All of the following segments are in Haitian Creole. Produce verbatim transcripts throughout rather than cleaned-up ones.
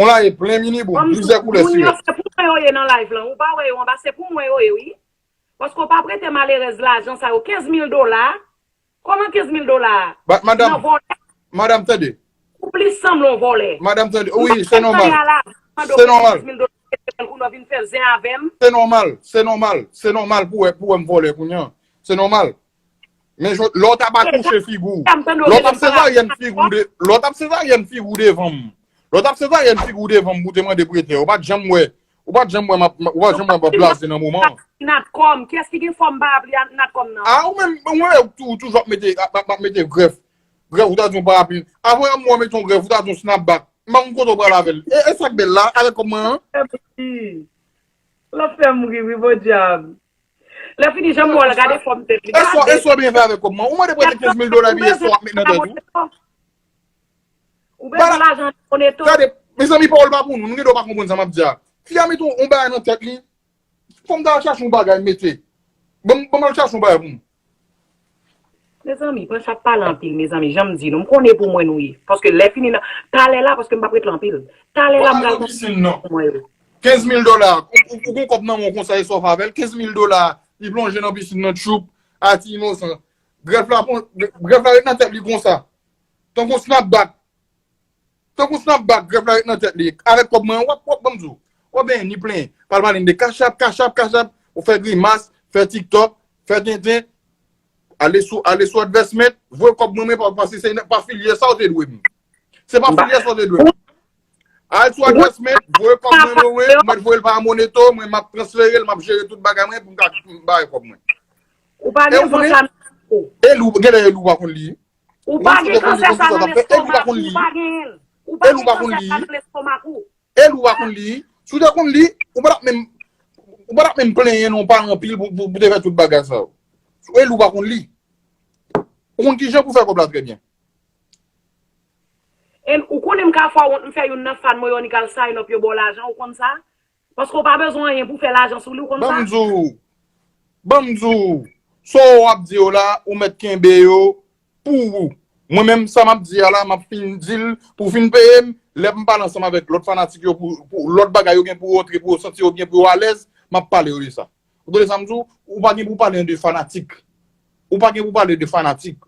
On la e plen mini boum, plizyè koulè sirèt. Se pou mwen yo ye nan live lan. Ou pa wè yo anba, se pou mwen yo ye, wi. Paske w pa prete malerèz lajan sa yo, kenz mil dola. Kòman kenz mil dola? Nan vòlè. Madanm, tande. Ou plis sanble yon vòlè. Madanm, tande. Wi, se nòmal. Se nòmal. Se nòmal, se nòmal, se nòmal pou wè, pou wè m vòlè kounye a. Se nòmal. Men lè w t ap akouche figi w, lè w t ap sezaryèn figi w de, lè w t ap sezaryèn figi w devan m, lè w t ap sezaryèn figi w devan m pou te mande prete, ou pa t janm wè, ou pa t janm wè m ap, ou pa t janm wè m ap blaze nan moman an. Natcom, kiyès ki gen fòm pa apli a Natcom nan? A, ou menm, ou menm tou, toujou ap mete, ap, ap mete grèf. Grèf, ou ta di yon pa apli. Avan yon mwa mete yon grèf, ou ta di yon snapback. M pa konn kote w pral avè l. E, e sa k bèl la, avèk kòb mwen an? L ap fè m ri, wi, bon dyab. Lè fini, jan m wè l, gade fòm tèt li. Gade. E sa w byen fè avèk kòb mwen? Ou mande prete kenz mil dola epi e sa w ap met nan tèt ou? Ou bezwen lajan Moneto? Gade, mezanmi, pawòl pa pou nou. Nou gen dwa pa konprann sa m ap di a. Fi a mete yon bagay nan tèt li. Fò m ta al chache yon bagay mete. Ban m, ban m al chache yon bagay pou m. Mezanmi, Panch ap pale anpil, mezanmi, jan m di nou, m konnen pou mwen nou ye. Paske lè fini nan, talè la, paske m p ap ret la anpil. Talè la, m pral konn pou mwen yo. Kenz mil dola, ou, ou, ou gon kòb nan men w konsa e sa w fè avè l, kenz mil dola, li plonje nan pisin nan, tchoup, ati inosan. Grèf la, grèf la ret nan tèt li konsa. Tankou snapback. Tankou snapback, grèf la ret nan tèt li. Avèk kòb mwen an, w ap, w ap ban m di w. W ap benyen ni plenyen. Pral pale m de Cash App, Cash App, Cash App. Ou fè grimas, fè TikTok, fè tenten. Ale sou, ale sou advèsment, voye kòb mwen, mwen pa, paske se pa filye sa w te dwe m. Se pa filye sa w te dwe m. Al sou advèsment, voye kòb mwen, mwen, mwen, mwen voye l pa Moneto, mwen m ap transfere l, m ap jere tout bagay mwen pou m ka bay kòb mwen. Ou pa gen fòs la nan kò w. E Lou, genlè e Lou pa konn li. Ou pa gen kansè sa nan lestomak ou, ou pa genyen l. Ou pa gen kansè sa nan lestomak ou. E Lou pa konn li. Si w te konn li, ou pa t ap menm, ou pa t ap menm plenyen non pa anpil pou, pou, pou te fè tout bagay sa yo. E Lou pa konn li. Ou konn kijan pou fè kòb la trè byen. E ou konnen m ka fè wont, m fè youn nan fan mwen yo ni kal sign up yo ba w lajan, ou konn sa? Paske w pa bezwen anyen pou w fè lajan sou li, ou konn sa? Ban m di w, ban m di w, sa w ap di yo la, ou mèt kenbe yo pou ou. Mwen menm, sa m ap di a la, m ap fin di l pou w fin peye m, lè m pale ansanm avèk lòt fanatik yo, pou, pou lòt bagay yo gen pou yo antre, pou yo santi yo byen, pou yo alèz, m ap pale yo de sa. Ou tande sa m di w? Ou pa gen pou w pale de fanatik. Ou pa gen pou w pale de fanatik.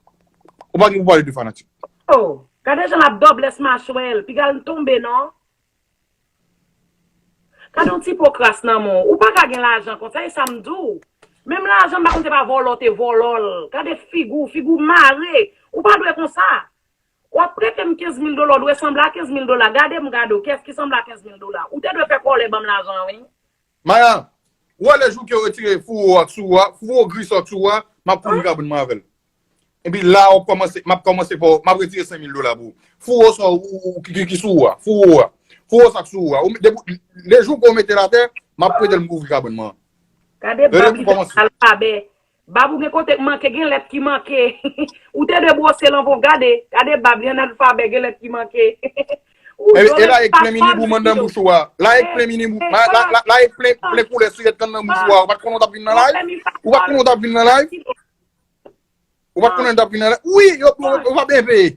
Ou pa gen pou w pale de fanatik. Oh, gade jan l ap dòbles machwè l, piga l tonbe non. Gade yon ti po kras nan men w. Ou pa ka gen lajan konsa, e sa m di w. Menm lajan m pa konn se pa vòlò te vòlò l. Gade figi w, figi w mare. Ou pa dwe konsa. W ap prete m kenz mil dola, w dwe sanble a kenz mil dola. Gade m gade w, kiyès ki sanble a kenz mil dola? Ou te dwe fè kòlè ban m lajan an, wi. Maya, ou wè lè jou ke yo retire fouwo ak sou a, fouwo gri sa k sou a, m ap kouvri kabann mwen avè l. Epi la w ap kòmanse, m ap kòmanse fè w, m ap retire senk mil dola pou ou. Fouwo sa ou, ou, ou, ki, ki, ki sou ou a, fouwo a. Fouwo sa k sou ou a. Ou, depi, le jou ke w mete l atè, m ap prete l m kouvri kabann mwen an. Gade bab li alfabè. Bab ou gen kote k manke, gen lèt ki manke. Ou te dwe bwose l anvan w gade. Gade bab li analfabè, gen lèt ki manke. Ou e, e la e plen mini boum anndan bouch ou a. La e plen mini boum. La, la, la e plen, plen koulè sirèt anndan bouch ou a. Ou pa t konnen w t ap vin nan live? Ou pa t konnen w t ap vin nan live? Ou pa t konnen w t ap vin nan live? Wi, yo, yo, yo pa benyen peye.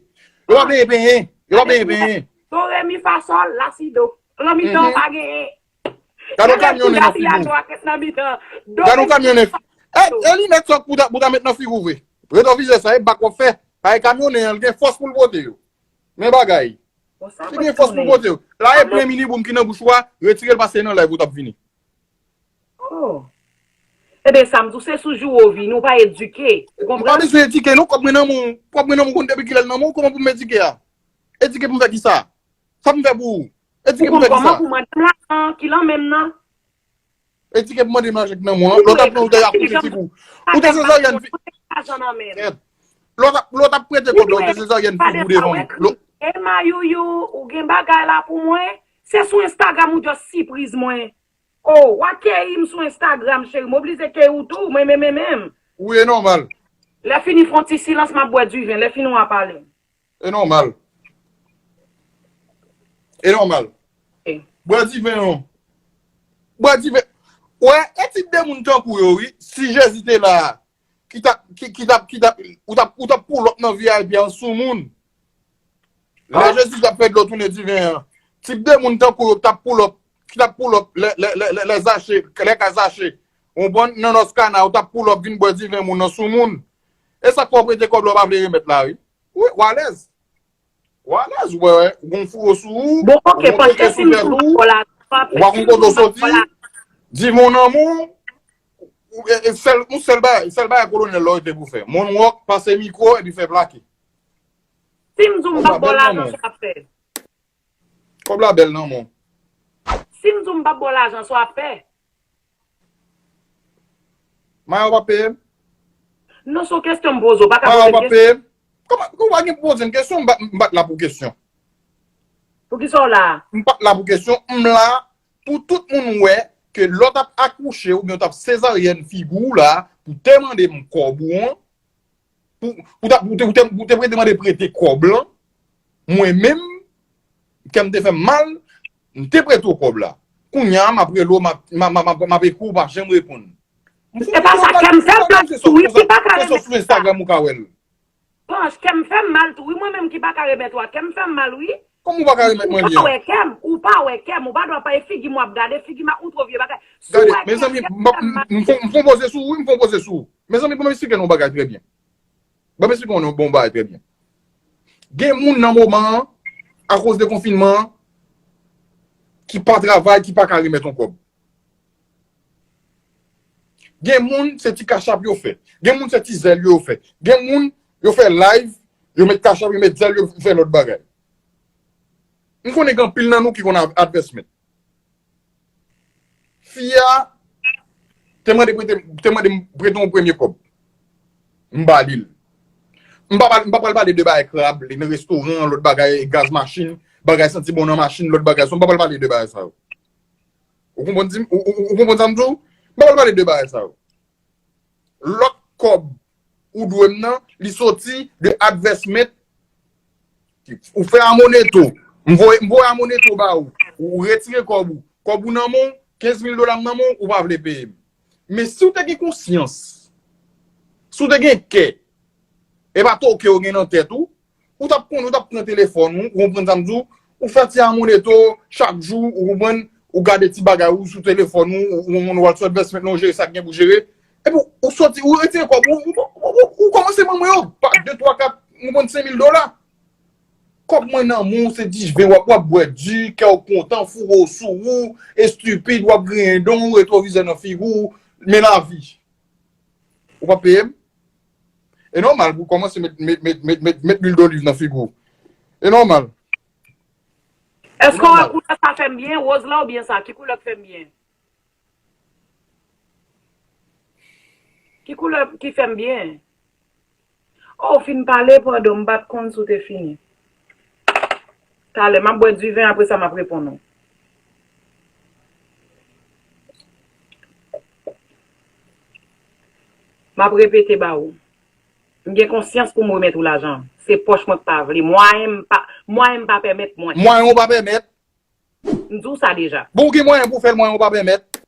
Yo pa benyen penyen. Yo pa benyen penyen. Do, re, mi, fa, sòl, la, si, do. Nan mitan, pa genyen. Gade yon kamyon nen nan figi w. Gade yon kamyon nen. E, e linèt sa w pou ta, pou ta met nan figi w vre. Retwovizè sa, e bak w ap fè. Paske kamyon nen an, li gen fòs pou l pote yo. Men bagay. Li gen fòs pou l pote yo. La e plen mini boum ki nan bouch ou a, retire l pase nan live ou t ap vini. Oh. Ebyen, sa m di w, se sou jou ou vini, ou pa edike. Ou konprann? Ou pa bezwen edike, non, kòb mwen nan men w. Kòb mwen nan men w, ou konn depi kilè l nan men w, kòman pou m edike a? Edike pou m fè kisa? Sa pou m fè pou ou? Edike pou m fè kisa? Ou konn kòman pou mande m lajan ki lan men m nan? Edike pou mande m lajan ki nan men w an. Lè w t ap pran, ou te akouche figi w. Ou te sezaryèn fi. Lè w t ap, lè w t ap prete kòb la, ou te sezaryèn figi w devan m. E mayouyou, ou gen bagay la pou mwen? Se sou Instagram ou just sipriz mwen. Oh, w a keyi m sou Instagram, cheri. M oblije keyi w tou, mwen menm, menm, menm. Wi, e nòmal. Lè fini, fè yon ti silans, m ap bwè diven. Lè fini, w a pale. E nòmal. E nòmal. Bwè diven an. Bwè diven. Wè, e tip de moun tankou yo, wi. Si Jezi te la, ki t ap, ki, ki t ap, ki t ap, ou t ap, ou t ap pull up nan V I P an sou moun. Lè Jezi t ap fè dlo tounen diven an, Tip de moun tankou yo k t ap pull up, ki t ap pull up lè, lè, lè, lè, lè Zache, lè kay Zache. Ou konprann? Nan Nòs Kana, yo t ap pull up vin bwè diven moun nan sou moun. E sa k fè w prete kòb la, w pa vle remèt la, wi. Wi, w alèz. W alèz, ou wè, ou gon fouro sou ou, bon, ok, ou gon paske koke si sou m tèt ou, ou pa gon kote w soti, diven w nan men w, ou, e, e sèl, yon sèl bagay, sèl bagay kolonèl la w te pou fè. Moonwalk, pase mikwo, epi fè plake. Si m di w m p ap ba w lajan, sa w ap fè? Kòb la bèl nan men w. Si m di w m p ap ba w lajan, sa w ap fè? Maya, w p ap peye m? Non, se yon kesyon m poze w, pa ka poze m kesyon. Maya, w p ap peye m? Kòman, ou pa gen pou poze m kesyon, m pa, m pa t la pou kesyon. Poukisa w la? M pa t la pou kesyon, m la pou tout moun wè ke lè w t ap akouche oubyen w t ap sezaryèn figi w la, pou te mande m kòb ou an, pou, pou ta, pou te, pou te, pou te prete, mande prete kòb lan, mwen menm, kè m te fè m mal, m te prete w kòb la. Kounye a, m ap rele w, m ap, m ap, m ap, m ap, m ap ekri w, w pa janm reponn. M fou, se pa sa, kè m fè m mal tou wi, ki pa ka remèt sa. Se sou Instagram ou ka wè l. Panch, kè m fè m mal tou wi, mwen menm ki pa ka remèt ou a, kè m fè m mal wi. Kòman ou pa ka remèt mwen li an? Ou pa wè kè m, ou pa wè kè m, ou pa dwe pa e figi m w ap gade, figi m a ou twò vye bagay. Si w wè kè m, kè m fè m mal. Mezanmi, m, m, m fon, m fon poze sou ou wi, m fon poze sou ou. Mezanmi, ban m esplike nou yon bagay trè byen. Ban m esplike nou yon bon bagay trè byen. Gen moun nan moman an, akoz de konfinman an, ki pa travay, ki pa ka remèt yon kòb. Gen moun, se ti kachap yo fè. Gen moun, se ti zèl yo fè. Gen moun, yo fè live, yo met kachap, yo met zèl, yo fè lòt bagay. M konnen gen anpil nan nou ki konn advèsman. Fi a te mande prete, te mande m prete yon premye kòb. M ba li l. M pa pale, m pa pral pale de bagay krab, li nan restoran, lòt bagay, gaz machin, bagay santi bon nan machin, lòt bagay. So, m pa pral pale de bagay sa yo. Ou konprann di m? Ou, ou, ou konprann sa m di w? M pa pral pale de bagay sa yo. Lòt kòb ou dwe m nan, li soti de advèsman. Ou fè amoneto. M voye, m voye amoneto ba ou. Ou retire kòb ou. Kòb ou nan men w, kenz mil dola m nan men w, ou pa vle peye m. Men si w te gen konsyans, si w te gen kè, e pa toke w gen nan tèt ou, ou t ap konnen, ou t ap pran telefòn ou, ou konprann sa m di w, ou fè ti amoneto chak jou, ou konprann, ou gade ti bagay ou sou telefòn ou, ou, ou, ou al sou advèsman ou jere sa k gen pou jere, epi ou, ou soti, ou retire kòb ou, ou, ou, ou, ou kòmanse manman yo, pa de, twa, kat, ou konprann, senk mil dola. Kòb mwen nan men w, se diven, w ap, w ap bwè di, kè w kontan, foure w sou ou, estipid, w ap griyen dan w, retwovizè nan figi w, men lavi. Ou pa peye m? E nòmal pou w kòmanse met, met, met, met, met, met lwil doliv nan figi w. E nòmal. Èske w wè koulè sa fè m byen, woz la oubyen sa? Ki koulè k fè m byen? Ki koulè ki fè m byen? O, w fin pale, padon, m pa t konn si w te fini. Talè, m ap bwè diven, apre sa, m ap reponn ou. M ap repete ba ou. M gen konsyans pou m remèt ou lajan. Se pòch mwen k pa vle. Mwayen m pa, mwayen m pa pèmèt mwen. Mwayen w pa pèmèt? M di w sa deja. Bon, ou gen mwayen pou w fè l, mwayen w pa pèmèt.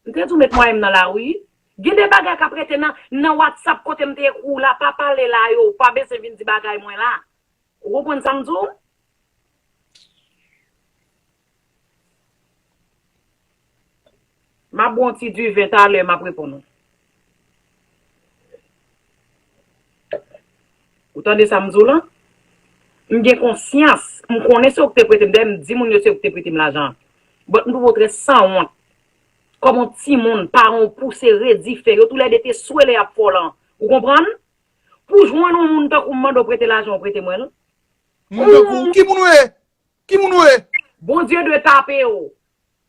M te di w met mwayen m nan lari. Gen de bagay k ap rete nan, nan WhatsApp kote m te ekri w la, pa pale la yo, ou pa bezwen vin di bagay mwen la. Ou konprann sa m di w? M ap bwè yon ti diven talè, m ap reponn ou. Ou tande sa m di w la? M gen konsyans. M konnen se ou ki te prete m. Dayè, m di moun yo se ou ki te prete m lajan an. But m twouve w trè sanwont. Kòm yon timoun, paran w pouse redi fè. Yo toulède te swe lè y ap fè w lan. Ou konprann? Pou jwenn yon moun tankou m mande w prete lajan, w prete mwen l. Moun tankou w? Ki moun ou ye? Ki moun ou ye? Bondye dwe tape w.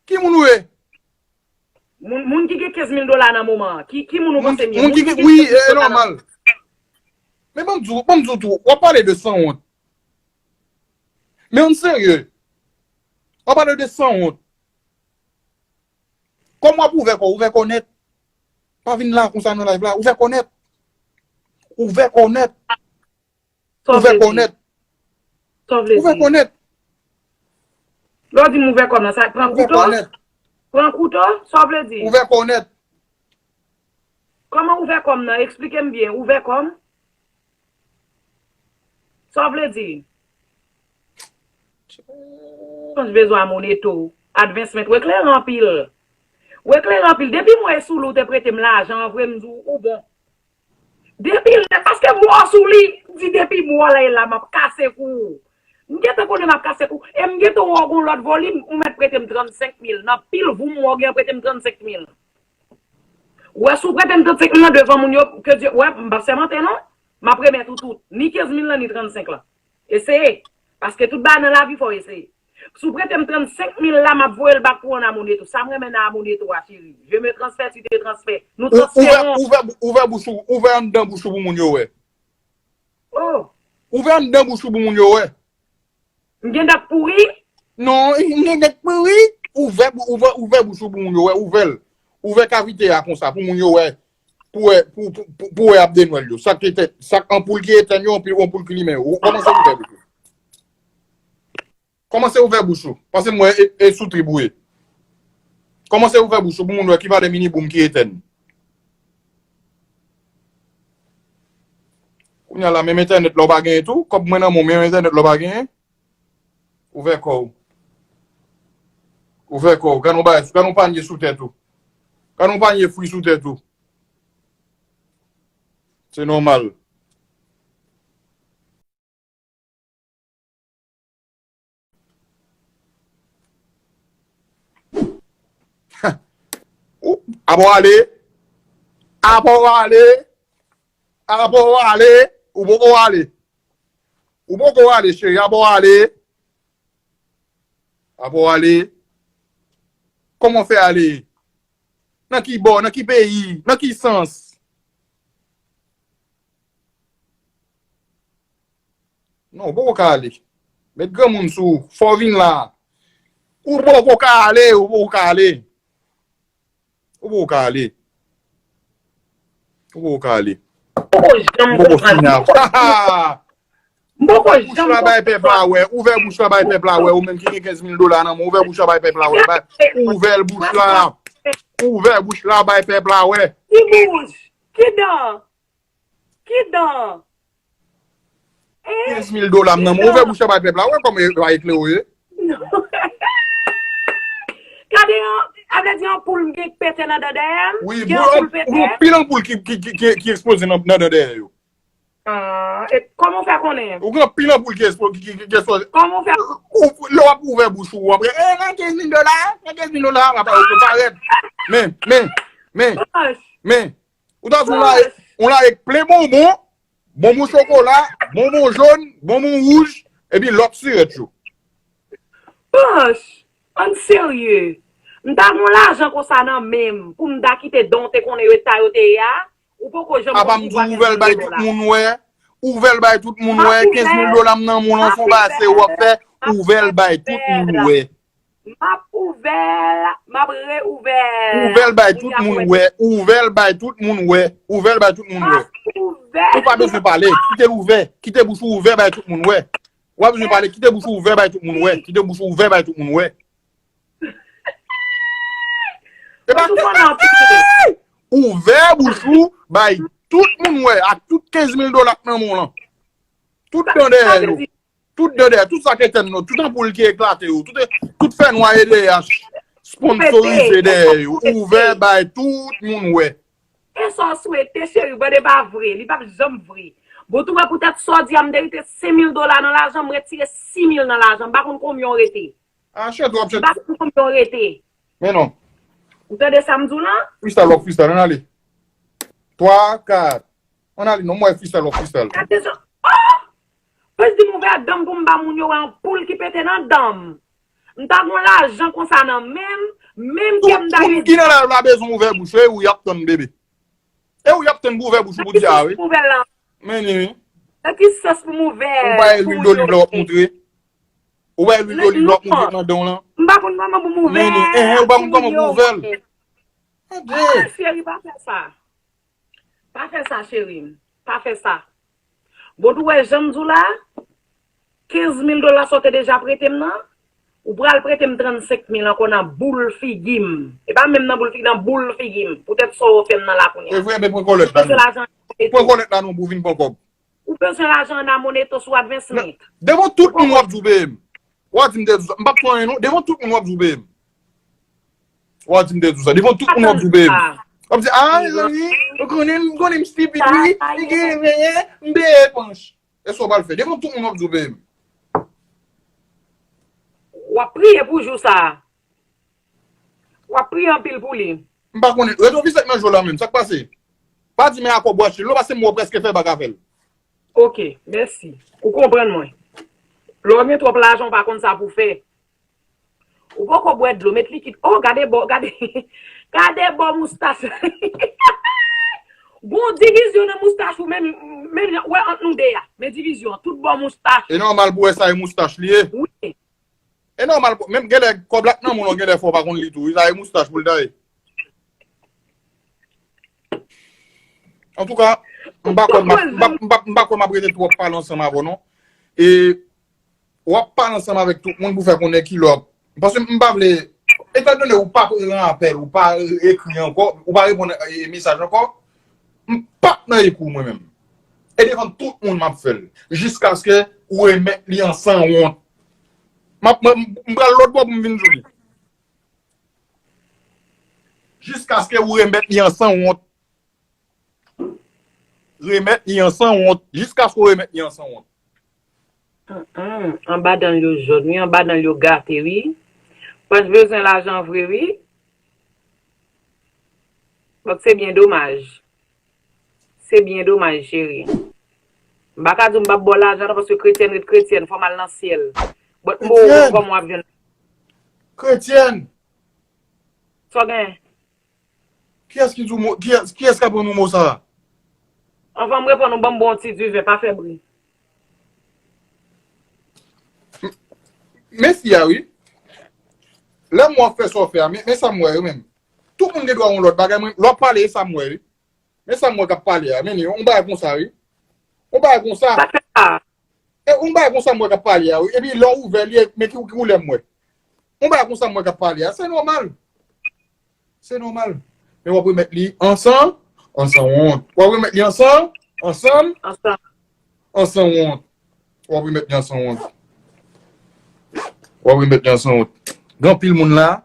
Ki moun ou ye? Moun, moun ki gen kenz mil dola nan moman an. Ki, ki moun ou panse m ye? Moun ki gen, wi, e nòmal. Men ban m di w, ban m di w tou, w ap pale de sanwont. Men ann serye. W ap pale de sanwont. Kòm w ap ouvè kò w, ouvè kò nèt. Pa vin la konsa nan live la, ouvè kò nèt. Ouvè kò nèt. Sa w vle di? Ouvè kò nèt. Sa w vle di? Ouvè kò nèt. Lè w di m ouvè kò m nan, sa pran kouto? Ouvè kò nèt. Pran kouto? Sa w vle di? Ouvè kò nèt. Kòman ouvè kò m nan? Eksplike m byen. Ouvè kò m? Sa w vle di? Sonj bezwen a Moneto. Advancement. Ou eklere anpil. Ou eklere anpil. Depi m wè e sou li w te prete m lajan an vre, m di w, ou bon. Depi lè, paske m wè w sou li, di depi m wè w la, e la m ap kase kou w. M gentan konnen m ap kase kou w. E m gentan wè w gon lòt volim, ou mèt prete m trannsenk mil. Nan pil vou m wè w gen prete m trannsenk mil. Ou wè, si w prete m trannsenk mil lan devan moun yo, ke Dye, wè, m p ap sèmante non. M ap remèt ou tout. Ni kenz mil lan, ni trannsenk lan. Eseye. Paske tout bagay nan lavi, fò w eseye. Si w prete m trannsenk mil la, m ap voye l back pou w nan Moneto. Sa m renmen nan Moneto a, cheri. Je me transfère, tu te transfères. Nou Ou- Ouvè, transferon. Ouvè, ouvè bouch ou, ouvè anndan bouch ou pou moun yo wè. Oh, Ouvè anndan bouch ou pou moun yo wè. M gen dat pouri? Non, m gen dat pouri. Ouvè, bou- ouvè, ouvè bouch ou pou moun yo wè. Ouvè l. Ouvè kavite a konsa pou moun yo wè. Pou wè, pou, pou, pou, pou wè ap denwèl yo. Sa ki etèn, sa anpoul ki etèn yo, anpil anpoul ki limen yo. Ou kòmanse ouvè bouch ou. Kòmanse ouvè bouch ou. Paske m wè e, e sou trip ou ye. Kòmanse ouvè bouch ou pou moun wè ki valè mini boom ki etèn. Kounye a la, menm entènèt la w pa genyen tou. Kòb mwen nan men w, menm entènèt la w pa genyen. Ouvè kò w. Ouvè kò w. Gad yon bagay, gad yon panye sou tèt ou. Gad yon panye fwi sou tèt ou. Se nòmal. Ou, apa w ale? Apa w ale? Apa w ale? Ou poko ale. Ou poko ale, cheri. Apa w ale? Apa w ale? Kòman w fè ale? Nan ki bò? Nan ki peyi? Nan ki sans? Non, ou poko ka ale. Met granmoun sou ou. Fò w vin la. Ou poko ka ale, ou poko ka ale. Ou poko ka ale. Ou poko ka ale. Ou poko janm Ou poko konprann. Fini avè. M poko Ouvè bouch janm la, bay pèp la wè. Ouvè bouch la, bay pèp la wè. Ou menm ki gen kenz mil dola nan men w, ouvè bouch la, bay pèp la wè. Bay, ouvè l bouch la. Ouvè bouch la, bay pèp la wè. Ki bouch? Ki dan? Ki dan? Hein? Kenz mil dola m nan men w, ouvè bouch la, bay pèp la wè kòman e pa eklere w ye. Non. Gade yon, a vle di yon poul m gen pete nan dan dèyè m? Wi, gen yon poul pete? Ou gen anpil anpoul ki, ki, ki, ki, ki eksploze nan, nan dan dèyè yo. Ah, e kòman w fè konnen? Ou gen anpil anpoul ki espo-, ki, ki, ki espoze. Kòman w fè? Ou, lè w ap ouvè bouch ou, w ap re, eh, nan kenz mil dola, nan kenz mil dola, w ap, w ap parèt. Men, men, men, men. Ou ta di yon larek, yon larek plen bonbon, bonbon chokola, bonbon jòn, bonbon wouj, epi lòt sirèt yo. Panch, ann serye. M ta gen yon lajan konsa nan men m, pou m ta kite dan w te konnen yo ta yo te ye a, Ou poko janm Apa m di w ouvè l bay tout moun wè. Ouvè l bay tout moun wè. Kenz mil dola m nan men w lan, se yon bagay serye w ap fè. Ouvè l bay tout moun wè. M ap ouvè l, m ap reouvè l. Ouvè l bay tout moun wè. Ouvè l bay tout moun wè. Ouvè l bay tout moun wè. Ou pa bezwen pale. Kite l ouvè. Kite bouch ou ouvè bay tout moun wè. Ou pa bezwen pale. Kite bouch ou ouvè bay tout moun wè. Kite bouch ou ouvè bay tout moun wè. E pa tèt la fè! Ouvè bouch ou, bay tout moun wè, ak tout kenz mil dola k nan men w lan. Tout dan dèyè yo. Tout dan dèyè, tout sa k etèn yo, tout anpoul ki eklate yo, tout, tout fènwa E D H sponsorize dèyè yo. Ouvè bay tout moun wè. E sa w swete, cheri, bon, e pa vre, li p ap janm vre. Bon, tou wè poutèt sa w di a, m te kite senk mil dola nan lajan, m retire sis mil nan lajan, m pa konn konbyen w rete. Ah, chèt w ap chèt. M pa konn konbyen w rete. Men non. Ou tande sa m di w lan? Freestyle, w ap freestyle, ann ale. Twa, kat. Ann ale, non, m wè freestyle, w ap freestyle. Gade jan, oh! Mwen di m ouvè dan m pou m ba moun yo wè anpoul ki pete nan dan m. M ta gon lajan konsa nan men m, menm ke m ta gen. Tout moun ki nan live la bezwen ouvè bouch yo, e ou y ap tann, bebe. E ou y ap tann pou ouvè bouch ou pou di a wi. Nan ki sans pou ouvè l lan? Men ni wi. Nan ki sans pou m ouvè l? Ou bay lwil doliv la w ap montre. Ou bay lwil doliv la w ap montre nan dan w lan. M pa konn kòman pou m ouvè l. Men ni, enhen, ou pa konn kòman pou ouvè l. Ah, cheri, pa fè sa. Pa fè sa, cheri m. Pa fè sa. Bon, tou wè, jan m di w la, kenz mil dola sa w te deja prete m nan, ou pral prete m trannsenk mil ankò nan boul figi m. E pa menm nan boul figi, nan boul figi m. Poutèt sa w fè m nan la kounye a. E vre, men pran kòlèt la non. Pran kòlèt la non pou w vin pran kòb. Ou bezwen lajan nan Moneto sou Advancement. Devan tout moun w ap di w peye m. W a di m te di w sa. M p ap fè anyen non. Devan tout moun w ap di w peye m. W a di m te di w sa. Devan tout moun w ap di w peye m. W ap di, ah, mezanmi, ou konnen m, konnen m stipid, wi. M gen, m peye panch. E sa w pral fè. Devan tout moun w ap di w peye m. W ap priye pou jou sa a. W ap priye anpil pou li. M pa konnen. Retwovizè k nan je w la menm. Sa k pase? Pa di men akò bwachil non, paske m wè w prèske fè bak avè l. Ok, mèsi. Ou konprann mwen. Lè w gen twòp lajan, w pa konn sa pou w fè. Ou poko bwè dlo, met likid. Oh, gade bò, gade, gade bò moustach. Gon divizyon nan moustach ou menm, menm jan, ou wè ant nou de a. Men divizyon an, tout bò moustach. E nòmal pou wè sa e moustach li ye. Wi. E nòmal, menm genlè kòb la k nan men w, genlè fò w pa konn li tou. Sa e moustach pou l ta ye. Antouka, m pa kwè m ap, m pa, m pa, m pa kwè m ap rete twòp pale ansanm avè w non. E w ap pale ansanm avèk tout moun pou fè konnen kilè w ap. Paske m pa vle, etandone ou pa pran apèl, ou pa ekri ankò, ou pa reponn e, mesaj ankò, m p ap nan ekou mwen menm. E devan tout moun m ap fè l. Jiskaske ou remèt li an sanwont. M ap, m, m pral lòt bò pou m vin di w li. Jiskaske ou remèt li an sanwont. Remèt li an sanwont. Jiskaske ou remèt li an sanwont. Hum, hum. Anba dan l yo jòn, wi. Anba dan l yo gate, wi. Panch bezwen lajan vre, wi. Donk, se byen domaj. Se byen domaj, cheri. M pa ka di w m p ap ba w lajan, non, paske kretyèn ret kretyèn, fò m al nan syèl. But m ba w kòman w ap jwenn. Kretyèn! Sa w gen? Kiyès ki di w mo, kiyès, kiyès k ap rann ou mo sa a? Anvan m reponn ou, ban m ba w yon ti diven, pa fè bri. Men fi a, wi. Lè m wè w ap fè sa w fè a, men, men sa m wè, wi, menm. Tout moun gen dwa yon lòt bagay, mwen, lè w ap pale, e sa m wè, wi. Men sa m wè k ap pale a, men yon bagay konsa, wi. Yon bagay konsa. Sa fè sa. E yon bagay konsa m wè k ap pale a, wi. Epi lè w ouvè li, men ki, ki koulè m wè. Yon bagay konsa m wè k ap pale a, se nòmal. Se nòmal. Men w ap remèt li an san, an sanwont. W ap remèt li an san, an san, an sanwont. W ap remèt li an sanwont. W ap remèt li an sanwont. Gen anpil moun la,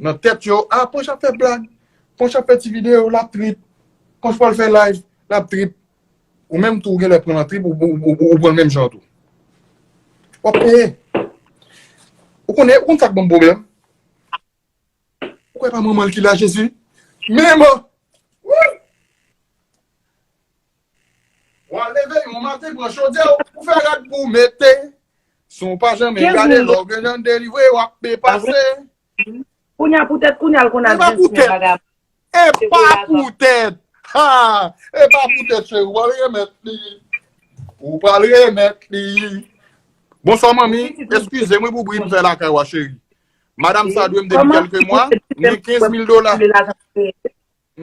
nan tèt yo, ah, Panch ap fè blag. Panch ap fè ti videyo, l ap trip. Panch pral fè live, l ap trip. Ou menm tou, ou genlè pran nan trip, ou, ou, ou, ou pran l menm jan tou. W ap peye. Ou konnen, ou konn sa k ban m pwoblèm? Ou kwè pa manman l ki la, Jezi? Men mò! Woy! W a leve yon maten, pran chodyè w, ou fè rad pou w mete. San w pa janmen gade lè w gen jan delivre, w ap byen pase. Kounye a poutèt, kounye a l konn ap jis men bagay. E pa poutèt. Ha! E pa poutèt, cheri. W a remèt li. Ou pral remèt li. Bonswa, manmi. Eskize m wi pou bri m fè lakay w a, cheri. Madanm sa dwe m depi kèlke mwa. M gen kenz mil dola. M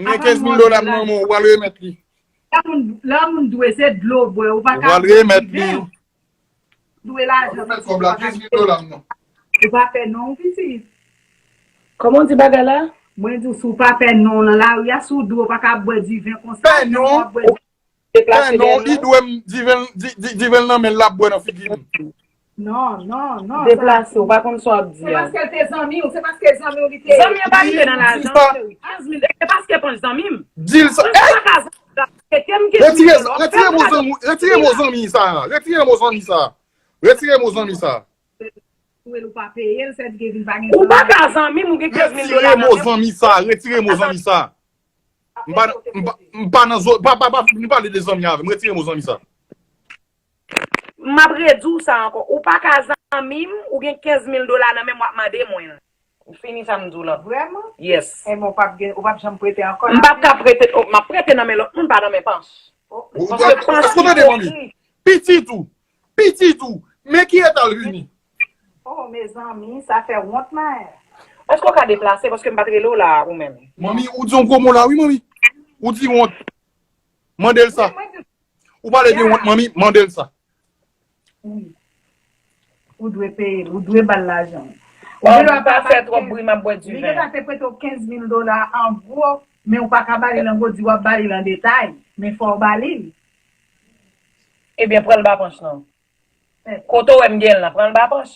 gen kenz mil dola nan men w, ou pral remèt li. Lè moun, lè moun dwe, se dlo bwè, ou pa ka. Ou pral remèt li. Dwe lajan, mesye, ou pa ka fè non, pitit. Kòman w di bagay la? Mwen di w, si w pa fè non nan lari a, si w dwe, ou pa ka bwè diven konsa. Fè non. Fè non, li dwe m diven, di, di, diven nan men l, l ap bwè nan figi m. Non, non, non. Deplase, ou pa konn sa w ap di a. Se paske l te zanmi w, se paske zanmi w li te ye. Zanmi an pa rive nan lajan, cheri. Kenz mil, se paske Panch zanmi m. Di l sa. Panch pa ka zanmi m. Retire, retire mo zanmi, retire mo zanmi sa. Retire mo zanmi sa. Retire mo zanmi sa. Ou pa peye l, sèdike vin pa gen zanmi. Ou pa ka zanmi m, ou gen kenz mil dola nan men w. Retire mo zanmi sa, retire mo zanmi sa. M pa, m pa, m pa nan zo, pa, pa, pa, nou pale de zanmi avè m. Retire mo zanmi sa. M ap redi w sa ankò. Ou pa ka zanmi m, ou gen kenz mil dola nan men m, w ap mande mwen l. Ou fini sa m di w lan. Vrèman? Yes. Ebyen, ou p ap gen, ou p ap janm prete ankò. M p ap ka prete, oh, m ap prete nan men lòt moun, pa nan men Panch. Paske Panch ipokrit. Pitit ou, pitit ou, men ki eta l vini. Oh, mezanmi, sa fè wont, Maya. Èske w ka deplase? Paske m pa t rele w la, ou menm. Manmi, ou di yon gwo mo la, wi, manmi. Ou di wont. Mande l sa. Ou pale de wont, manmi, mande l sa. Wi. Ou dwe peye l, ou dwe ba l lajan. Ou pa fè twòp bri, m ap bwè diven. Li gentan te prete w kenz mil dola an gwo, men ou pa ka ba li l an gwo, di w ap ba li l an detay, men fò w ba li l. Ebyen, pran l ba Panch non. Kote w wè m gen l lan, pran l ba Panch.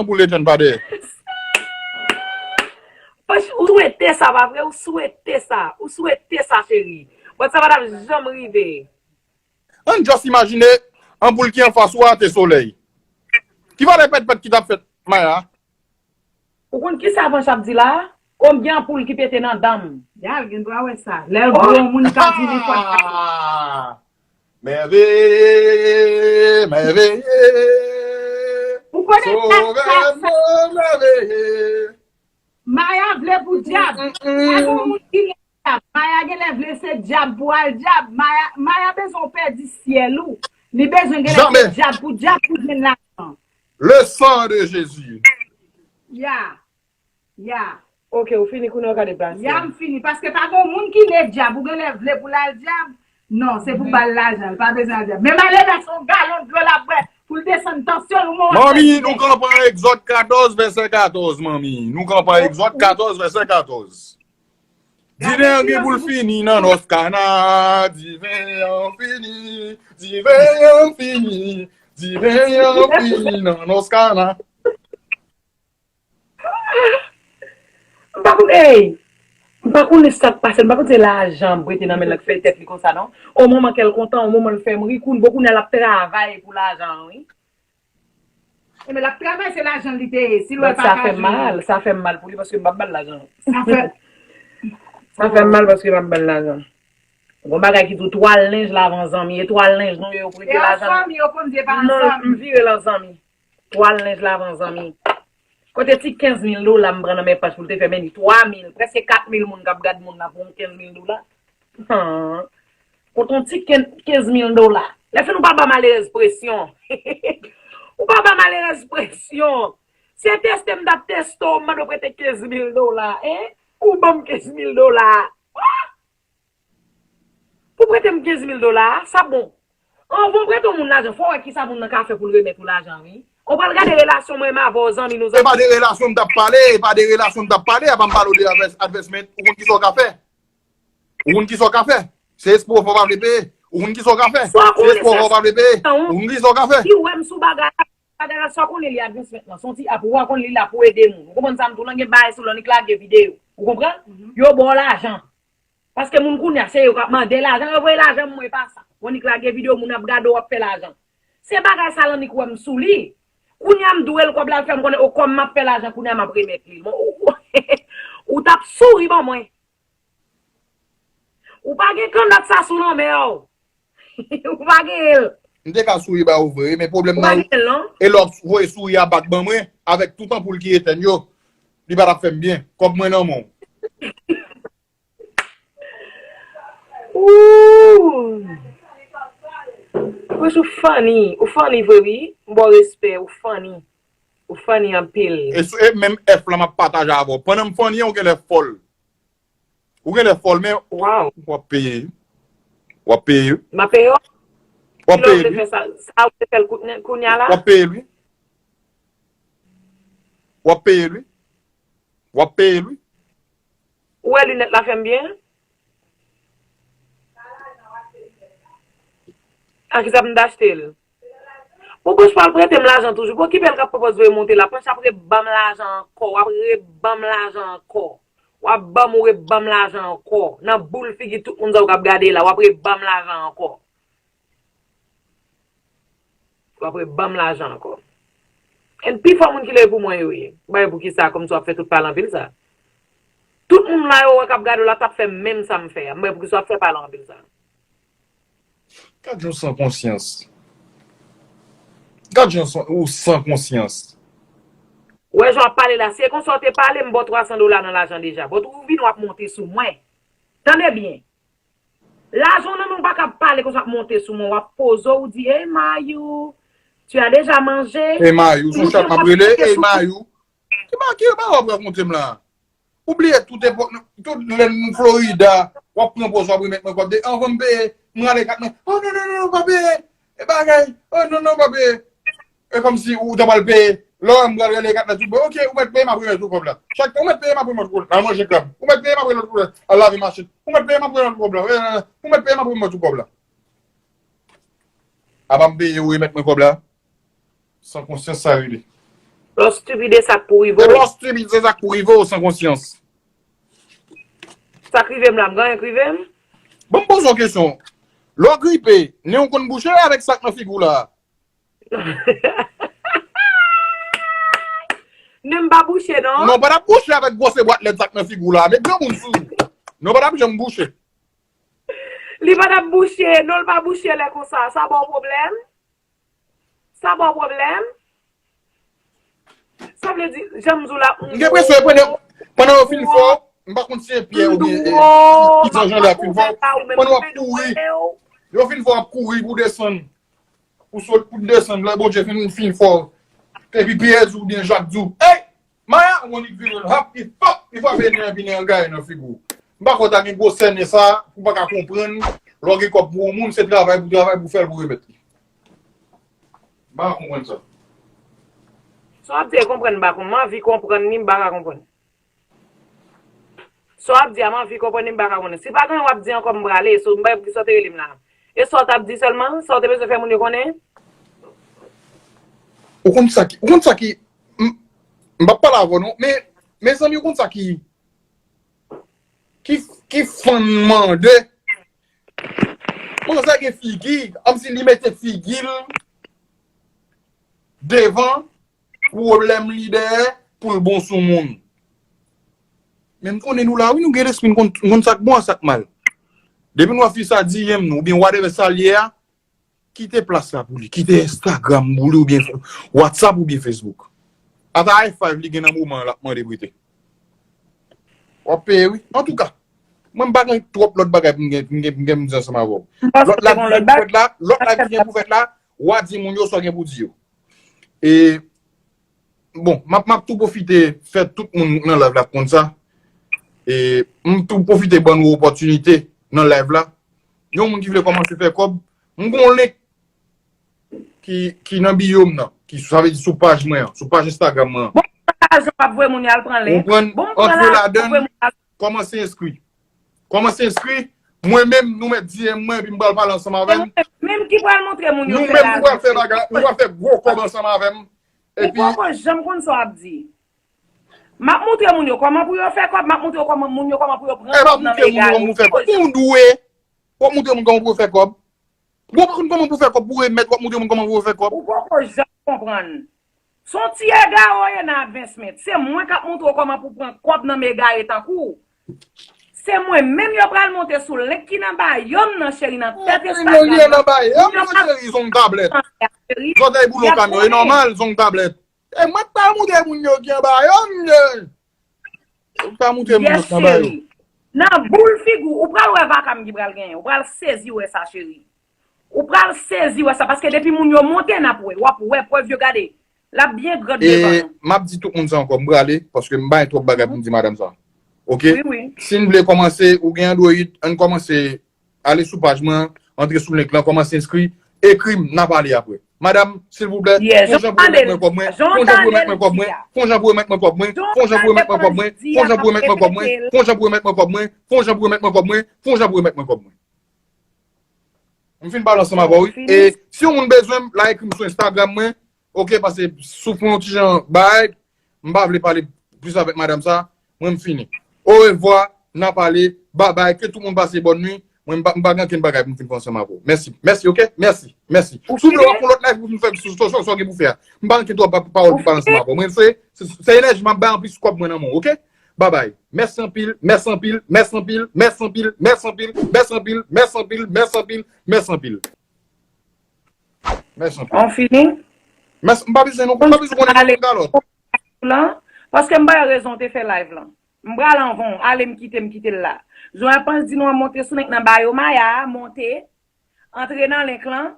anboule John pa dèyè. Ou swete sa, pa vre? Ou swete sa. Ou swete sa, cheri. Bon, sa pa t ap janm rive. Ann just imajine anboul ki anfas ou a te solèy. Ki valè pètpèt ki t ap fèt, Maya? Ou konn kisa Panch ap di la? Konbyen anpoul ki pete nan dan m? Yal gen dwa wè sa. Lè l gwo, yon moun ka di li fò. Mève, mève. Ou konnen sa k pase? Maya vle pou dyab. Pa gen moun ki lè dyab. Maya genlè vle se dyab pou al dyab. Maya, Maya bezwen w pèdi syèl ou. Li bezwen genlè se dyab pou dyab pou jwenn lajan. Le sang de Jésus. Ya. Ya. Ok, ou fini kounye w ka deplase. Ya, m fini. Paske pa gen moun ki ne dyab. Ou genlè vle pou l al dyab. Non, se pou ba l lajan. L pa bezwen al dyab. Men malere a se yon galon dlo l ap bwè pou l desann tansyon l. Ou mwen Manmi, nou ka pran Egzòd katòz, vèsè katòz, manmi. Nou ka pran Egzòd katòz, vèsè katòz. Diven an gen pou l fini nan nòs kana. Diven an fini. Diven an fini. Diven an fini nan nòs kana. M pa konn, ey. M pa konnen sa k pase l, m pa konn se lajan m prete nan men l k fè tèt li konsa non. O moman kè l kontan, o moman l fè m ri, kounye a l ap travay pou lajan an wi. Enben l ap travay, se lajan li te ye. Si l wè l pa ka jwe. Sa fè m mal, sa fè m mal pou li paske m p ap ba l lajan. Sa fè. Sa fè m mal paske m p ap ba l lajan. Gon bagay ki di w twal lenj lavan zanmi, e twal lenj nou ye, yo prete lajan. E an zanmi yo konn di e pa an zanmi. Non, m vire l an zanmi. Twal lenj lavan zanmi. Kote ti kenz mil dola m pran nan men Panch pou l te fè men li twa mil, prèske kat mil moun k ap gad moun nan pou yon kenz mil dola. Kote yon ti kenz mil dola. Lè fin ou pa ba malerèz presyon. Ou pa ba malerèz presyon. Se teste m t ap teste w, m mande w prete kenz mil dola, en? Ou ban m kenz mil dola. Pou prete m kenz mil dola a, sa bon. Anvan w prete yon moun lajan, fò w wè kisa moun nan ka fè pou l remèt ou lajan, wi. Ou pral gade relasyon mwen menm avè w, zanmi nou, zanmi. E pa de relasyon m t ap pale, e pa de relasyon m t ap pale, apa m pale w de advès-, advancement, ou konn kisa w ka fè. Ou konn kisa w ka fè. Se espre w fè w pa vle peye. Ou konn kisa w ka fè. Se espre w fè w pa vle peye. Ou konn kisa w ka fè. Si w wè m sou bagay la, bagay la, sa w konnen li advance mentnan. Se yon ti app, ou pa konn li la pou ede moun. Ou konprann sa m di w lan, gen bagay sou lan, li k lage videyo. Ou konprann? Yo ba w lajan. Paske moun kounye a, se yo k ap mande lajan, yo voye lajan mwen pa sa. Ou nik lage videyo, moun ap gade w ap fè lajan. Se bagay sa lan nik wè m sou li. Kounye a m dwe l kòb la, l fè m konnen o kòm m ap fè lajan, kounye a m ap remèt li. Bon, ou, ou, ou t ap souri ban mwen. Ou pa gen kannòt sa sou lanmè w. Ou pa genyen l. M te ka souri ba ou vre, men pwoblèm nan, e lè w ap voye souri a bak ban mwen, avèk tout anpoul ki etèn yo, li pa t ap fè m byen. Kòb mwen nan men w. Ooh. Wesh, ou funny. Ou funny vre, wi. M ba w respè, ou funny. Ou funny anpil. E sou, e menm F la m ap pataje avè w. Pandan m funny an, ou genlè fòl. Ou genlè fòl, men w ap peye. W ap peye. M ap peye w? W ap peye, wi. Sa ou te fè l kounye a la? W ap peye l, wi. W ap peye l, wi. W ap peye l, wi. Ou wè linèt la fè m byen? A kisa m t achte l? Bon, Panch pral prete m lajan toujou. Bon, ki bèl k ap pwopòz voye monte la. Panch ap reban m lajan ankò. W ap reban m lajan ankò. W ap ban m, ou reban m lajan ankò. Nan boul figi tout moun sa yo k ap gade la, w ap reban m lajan ankò. W ap reban m lajan ankò. And pi fò moun ki leve pou mwen yo ye. M pa wè poukisa kòmsi w ap fè tout pale anpil sa. Tout moun la yo wè k ap gade w la t ap fè menm sa m fè a. M pa wè poukisa w ap fè pale anpil sa. Gad yon san konsyans. Gad yon san, ou san konsyans. Ou wè jan w ap pale la, si e konsa w te pale, m ba w twa san dola nan lajan deja. But ou vin w ap monte sou mwen. Tande byen. Lajan w nan men w pa ka pale konsa w ap monte sou mwen, w ap poze w, ou di, "Hey Mayou, tu as déjà mangé?" Hey Mayou, se yon chat m ap rele, "Hey Mayou." Ki ba, ki ba w ap rakonte m la? Ou bliye tout epòk, tout lè n Florida, w ap pran pòz w ap remèt mwen kòb de, anvan m peye, m rale kat mwen. Oh non, non, non, non, pa peye. E bagay. Oh non, non, pa peye. E kòmsi ou ta pral peye. Lè w wè m pral rale kat la tout bon. Ok, ou mèt peye, m ap remèt ou kòb la. Chak tan, ou mèt peye, m ap remèt ou kòb la. Al manje krab. Ou mèt peye, m ap remèt ou kòb la. Al lave machin. Ou mèt peye, m ap remèt ou kòb la. Ou mèt peye, m ap remèt ou kòb la. Apa m peye, ou remèt mwen kòb la. San konsyans sa rele. Lè w stipid e sa k pou rive w. Lè w stipid se sa k pou rive w, san konsyans. Sa k rive m la, m gen anyen k rive m? Bon, m poze w kesyon. Lè w gripe, nen w konn bouche avèk sa k nan figi w la? Nen m pa bouche, non. Non, pa t ap bouche avèk gwosè bwat lèt sa k nan figi w la. Met granmoun sou ou. Non, pa t ap janm bouche. Li pa t ap bouche, non, l pa bouche lè konsa. Sa ba w pwoblèm? Sa ba w pwoblèm? Sa vle di, jan m di w la, m gen enpresyon, pandan, pandan yo fin fè w, m pa konn si se pyè oubyen, e, ki, ki jan jan lè ap fin fè w, pandan w ap kouri, yo fin fè w ap kouri pou desann, pou sot, pou desann, lè Bondye fin, fin fè w, epi pyè di w oubyen jak di w, "Ey!" Maya, ou konn li vire l, hap, li pap, li frape nen an, epi nen an gaye nan figi w. M pa kwè w ta gen gwosè nen sa, pou w pa ka konprann, lè w gen kòb pou yon moun, se travay pou travay pou fè l pou remèt li. M pa ka konprann sa. Sa w ap di a konprann, m pa konprann. M anvi konprann li, m pa ka konprann. Sa w ap di a, m anvi konprann li, m pa ka konprann. Si pa gen anyen w ap di ankò, m prale. So, m pa wè poukisa w te rele m la. E sa w t ap di sèlman? Sa w te bezwen fè moun yo konnen? Ou konn sa ki, ou konn sa ki, m, m p ap pale avè w non, men, mezanmi, ou konn sa ki, ki, ki fann mande. Manzè gen figi, kòmsi li mete figi l devan pwoblèm li dèyè pou l bon sou moun. Men m konnen nou la, wi, nou gen lespri, n konn, n konn sa k bon ak sa k mal. Depi nou ap fè sa D M nou, oubyen whatever sa l ye a, kite plas la pou li, kite Instagram pou li, oubyen WhatsApp, oubyen Facebook. Ata high five li gen nan moman an, l ap mande prete. W ap peye, wi. Antouka, mwen, m pa gen twòp lòt bagay pou m gen, pou m gen, pou m gen pou m di ansanm avè w. Lòt live ki gen pou fèt la, lòt live ki gen pou fèt la, w a di moun yo sa w gen pou di yo. E, bon, m ap, m ap tou pwofite fè tout moun nan live la konn sa. E, m tou pwofite ban nou opòtinite nan live la. Yon moun ki vle kòmanse fè kòb, m gon link ki, ki nan bio m nan, ki sa vle di sou paj mwen an, sou paj Instagram mwen an. Bon, sa jan w ap voye moun yo al pran link. Ou konprann? Bon, m pran antre ladan l, kòmanse enskri. Kòmanse enskri, mwen menm, nou mèt D M mwen, epi m pral pale ansanm avè m. Se mwen menm ki pral montre moun yo fè lajan. Nou menm, nou pral fè bagay, nou pral fè gwo kòb ansanm avè m. Epi, ou poko janm konn sa w ap di. M ap montre moun yo kòman pou yo fè kòb, m ap montre yo kòman, moun yo kòman pou yo pran kòb nan mega yo. Ou dwe, w ap montre moun kòman pou yo fè kòb. Ou pa konn kòman pou fè kòb, pou remèt, w ap montre moun kòman pou yo fè kòb. Ou poko janm konprann. Se yon ti egare w ye nan advancement. Se mwen k ap montre w kòman pou pran kòb nan mega yo tankou w. Se mwen menm yo pral monte sou link ki nan bio m nan, cheri, nan tèt Instagram nan. Nan bio m nan, cheri, zong tablèt. Zòtèy boulon kamyon, e nòmal, zong tablèt. E mwen k pral montre moun yo ki anba yo, m ye. Ou ka montre moun yo travay yo. Nan boul figi w, ou pral wè vakam ki pral genyen. Ou pral sezi wè sa, cheri. Ou pral sezi wè sa, paske depi moun yo monte, n ap wè. W ap wè prèv yo, gade. L ap byen grand devan nou. E m ap di tout moun sa ankò, m prale, paske m pa gen twòp bagay pou m di madanm sa. Oke? Wi, wi. Si n vle kòmanse, ou gen Android, ann kòmanse, ale sou paj mwen, antre sou link lan, kòmanse enskri, ekri m, n a pale apre. Madam, silvouplè, fon jan pou remèt mwen kòb mwen, fon jan pou remèt mwen kòb mwen, fon jan pou remèt mwen kòb mwen, fon jan pou remèt mwen kòb mwen, fon jan pou remèt mwen kòb mwen, fon jan pou remèt mwen kòb mwen, fon jan pou remèt mwen kòb mwen. M fin pale ansanm avè w, wi. E si yon moun bezwen m, l a ekri m sou Instagram mwen, oke, paske soufri yon ti jan bagay, m pa vle pale plis avèk madanm sa, mwen m fini. Orevwa, n a pale, babay, ke tout moun pase bòn nwi, mwen m pa, m pa gen ankenn bagay pou m fin fè ansanm avè w. Mèsi, mèsi, oke? Mèsi, mèsi. Si w vle w ap fè yon lòt live pou m fè sa w gen pou fè a. M pa gen ankenn twòp pawòl pou pale ansanm avè w. Mwen se, se, se enèji m ap bay anplis kòb mwen nan men w, oke? Babay. Mèsi anpil, mèsi anpil, mèsi anpil, mèsi anpil, mèsi anpil, mèsi anpil, mèsi anpil, mèsi anpil, mèsi anpil. Mèsi anpil. On fini? Mèsi, m pa bezwen non, m pa bezwen konnen non, moun kalòt. Lan, paske m ba yo rezon te fè live lan. M pral anvan w, ale m kite, m kite l la. Jan w ap panse di nou an monte sou link nan ba yo Maya, monte, antre nan link lan.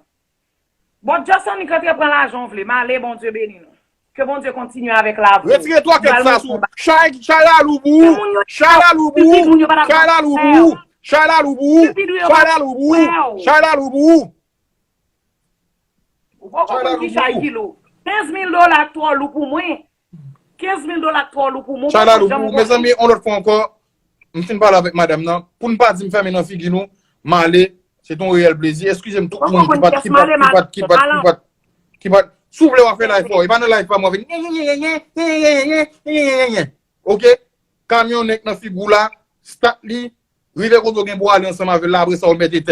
Bon, just annik antre pran lajan w vle, m ale, Bondye beni nou. Ke Bondye kontinye avèk lavi w. Retire twakèt sa sou. Chay, chay lalou pou ou. Chay lalou pou ou. Chay lalou pou ou. Chay lalou pou ou. Chay lalou pou ou. Chay lalou pou ou. Ou poko konn ki chay ki lou. Kenz mil dola twò lou pou mwen. Kenz mil dola twò lou pou mwen. Chay lalou pou ou. Mezanmi, yon lòt fwa ankò, m fin pale avèk madanm nan. Pou n pa di m fèmen nan figi nou, m ale. Se t on reyèl plezi. Eskize m tout moun ki pa t, ki pa t, ki pa t, ki pa t, ki pa t, ki pa t. Si w vle w a fè live pa w, e pa nan live pa m w a vin. Oke? Kamyonèt nan figi w la, stat li, rive kote w gen pou w ale ansanm avè l la, apre sa w mèt etèn.